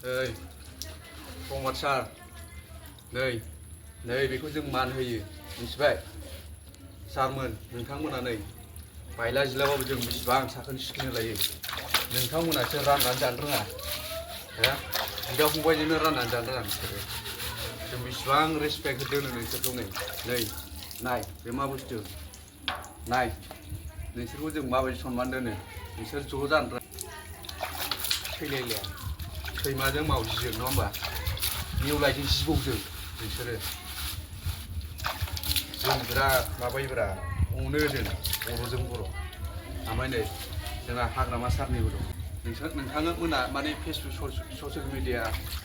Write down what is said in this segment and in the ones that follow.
ओइ फंबाद सार नै बेखौ जों मान होयो मिथिबाय सारमोन नोंथांमोना नै बायला जिलाबाबो जों बेसेबां साखोन सिखोन लायो नोंथांमोनासो राननानै जानो रोङा हो बिदा फंबायजोंनो राननानै जानो रोङा बिसोरो जों बेसेबां रेसपेक्ट दोनो नोंसोरखौ नै नाय बे मा बुस्थु नाय नोंसोरखौ जों माबायदि सनमान दोनो नोंसोर ज' जानो रोङा सैलायलाया सैमाजों मावजिजों नङा होमबा नेवलायजों जिबौजों नोंसोरो जों बिराद माबायोब्रा अनो जों बर'जों बर' ओमफ्राय नै जोंहा हाग्रामा सारनिबो दं नोंथांमोना माने Facebook social media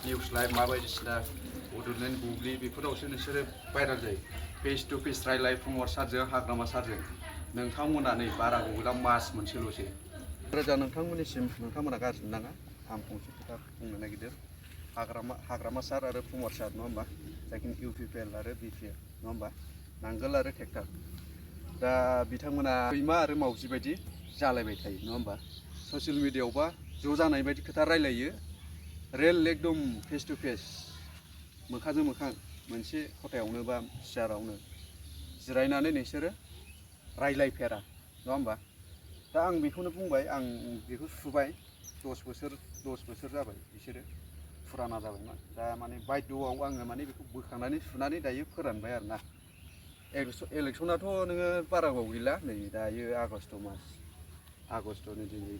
news live मा बायदिसिना बड'लेण्ड बुब्लि बेफोरावसो नोंसोरो भाइरेल जायो फेस टु फेस रायलाय फंबाद सारजों हाग्रामा सारजों नोंथांमोना नै बारा गैला मास मोनसेल'सै रोजा नोंथांमोननिसिम नोंथांमोना गाज्रि मोननाङा आं फंसे खोथा बुंनो नागिरदों हाग्रामा सार आरो फंबाद सार नङा होमबा जायखिनि इउपिपिएल आरो बिपिएल नङा होमबा नांगोल आरो ट्रेक्टर दा बिथांमोना सैमा आरो मावजि बायदि जालायबाय थायो नङा होमबा ससियेल मिडियायावबा ज' जानाय बायदि खोथा रायलायो रियेल एकदम फेस टु फेस मोखांजों मोखां मोनसे खथायावनो बा सियारावनो जिरायनानै नोंसोरो रायलायफेरा नङा होमबा दा आं बेखौनो बुंबाय आं बेखौ सुबाय 10 बोसोर जाबाय बिसोरो फुराना जाबायमोन दा माने बायद'आव आङो माने बेखौ बोखांनानै सुनानै दायो फोरानबाय आरोना इलेक्सनाथ' नोङो बारा गोबाव गैला नै दायो आगष्ट मास आगष्टनि दिनै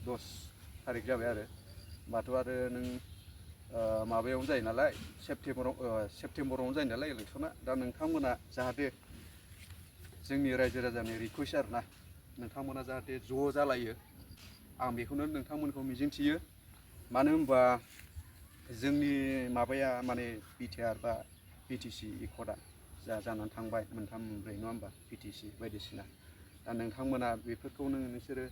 10 थारिख जाबाय आरो होमबाथ' आरो नों माबायावनो जायो नालाय सेप्तेम्बरावनो जायो नालाय इलेक्सना दा नोंथांमोना जाहाथे जोंनि रायजो राजानि रिकुवेस्ट आरोना नोंथांमोना जाहाथे ज' जालायो आं बेखौनो नोंथांमोनखौ मिजिंथियो मानो होनबा जोंनि माबाया माने बिटिआर बा बिटिसि एकर्डआ जानानै थांबाय मोनथाम मोनब्रै नङा होमबा बिटिसि बायदिसिना दा नोंथांमोना बेफोरखौनो नोंसोरो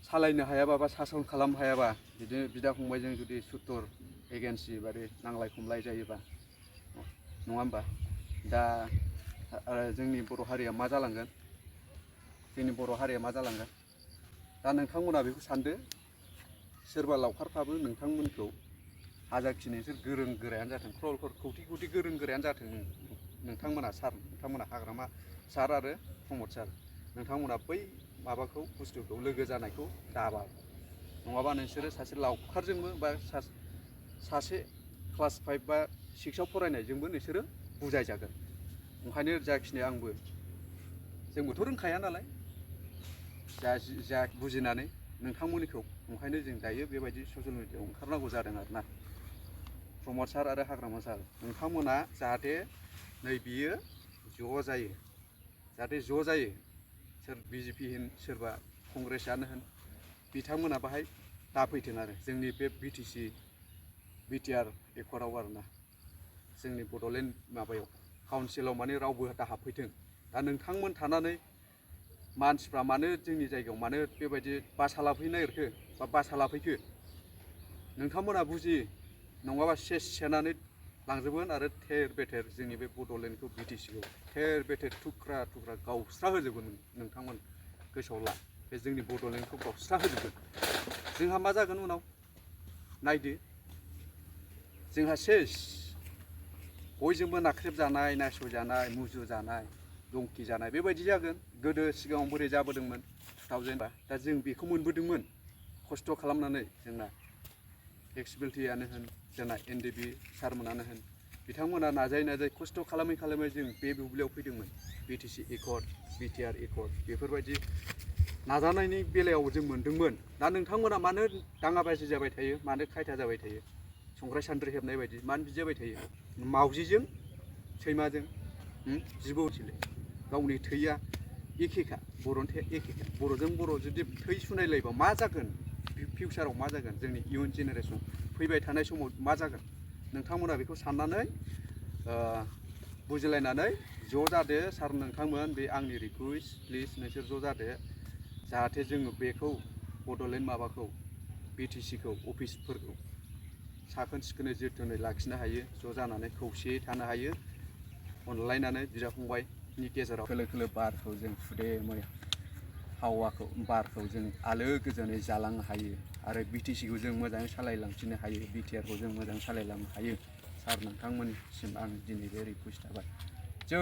सालायनो हायाबा बा सासन खालामनो हायाबा बिदिनो बिदा फंबायजों जुदि सुथुर एगेन्सि बादि नांलाय खमलाय जायोबा नङा होमबा दा जोंनि बर' हारिया मा जालांगोन दा नोंथांमोना बेखौ सानदो सोरबा लावखारफ्राबो नोंथांमोनखौ हाजारखि नोंसोर गोरों गोरायानो जाथों क्रल कौटि गोरों गोरायानो जाथों नोंथांमोना हाग्रामा सार आरो फंबाद सार नोंथांमोना बै माबाखौ बुस्थुखौ लोगो जानायखौ दाबा नङाबा नोंसोरो सासे लावखारजोंबो बा सासे क्लास 5 बा 6आव फरायनायजोंबो नोंसोरो बुजायजागोन ओंखायनो जाखिनि जोंबोथ' रोंखाया नालाय जा बुजिनानै नोंथांमोननिखौ ओंखायनो जों दायो बेबायदि ससियेल मिडियायाव ओंखारनांगौ जादों आरोना फंबाद सार आरो हाग्रामा सार नोंथांमोना जाहाथे नै बियो ज' जायो सोर बिजेपि होन सोरबा कंग्रेसआनो होन बिथांमोना बाहाय दाफैथों आरो जोंनि बे बिटिआर एकर्डआव आरोना जोंनि बड'लेण्ड माबायाव काउन्सिलाव माने रावबो दा हाबफैथों दा नोंथांमोन थानानै मानसिफ्रा मानो जोंनि जायगायाव मानो बेबायदि बासा लाफैनो नागिरखो बा बासा लाफैखो नोंथांमोना बुजियो नङाबा सेनानै लांजोबगोन आरो थेर बेथेर जोंनि बे बड'लेण्डखौ बिटिसिखौ थेर बेथेर थुख्रा गावस्रा होजोबगोन नोंथांमोन गोसोआव ला बे जोंनि बड'लेण्डखौ गावस्रा होजोबगोन जोंहा मा जागोन उनाव नायदो जोंहा बयजोंबो नाख्रेबजानाय नासयजानाय मुजुजानाय दंखि जानाय बेबायदि जागोन गोदो सिगाङाव बोरै जाबोदोंमोन 2000 दा जों बेखौ मोनबोदोंमोन खस्थ' खालामनानै जोंना एक्सबिलिटियानो होन जोंना एनडिबि सारमोनानो होन बिथांमोना नाजायै खस्थ' खालामै जों बे बुब्लियाव फैदोंमोन बिटिसि एकर्ड बिटिआर एकर्ड बेफोरबायदि नाजानायनि बेलायाव जों मोनदोंमोन दा नोंथांमोना मानो दाङाबाजि जाबाय थायो मानो खायथा जाबाय थायो संग्राय सान्द्रि हेबनाय बायदि मानो बिदि जाबाय थायो मावजिजों सैमाजों जिबौथिले गावनि थैया एखेखा बर'नि थैया एखेखा बर'जों बर' जुदि थै सुनायलायबा मा जागोन फिउचाराव मा जागोन जोंनि इयुन जेनेरेसन फैबाय थानाय समाव मा जागोन नोंथांमोना बेखौ साननानै बुजिलायनानै ज' जादो सार नोंथांमोन बे आंनि रिकुवेस्ट प्लिज नोंसोर ज' जादो जाहाथे जोङो बेखौ बड'लेण्ड माबाखौ बिटिसिखौ अफिसफोरखौ साखोन सिखोनै जोथोनै लाखिनो हायो ज' जानानै खौसेयै थानो हायो अनलायनानै बिदा फंबायनि गेजेराव खोलो खोलो बारखौ जों सुदेमै हावाखौ बारखौ जों आलो गोजोनै जालांनो हायो आरो BTCखौ जों मोजाङै सालायलांफिननो हायो BTRखौ जों मोजाङै सालायलांनो हायो सार नोंथांमोननिसिम आं दिनै बे रिकुवेस्ट थाबाय जै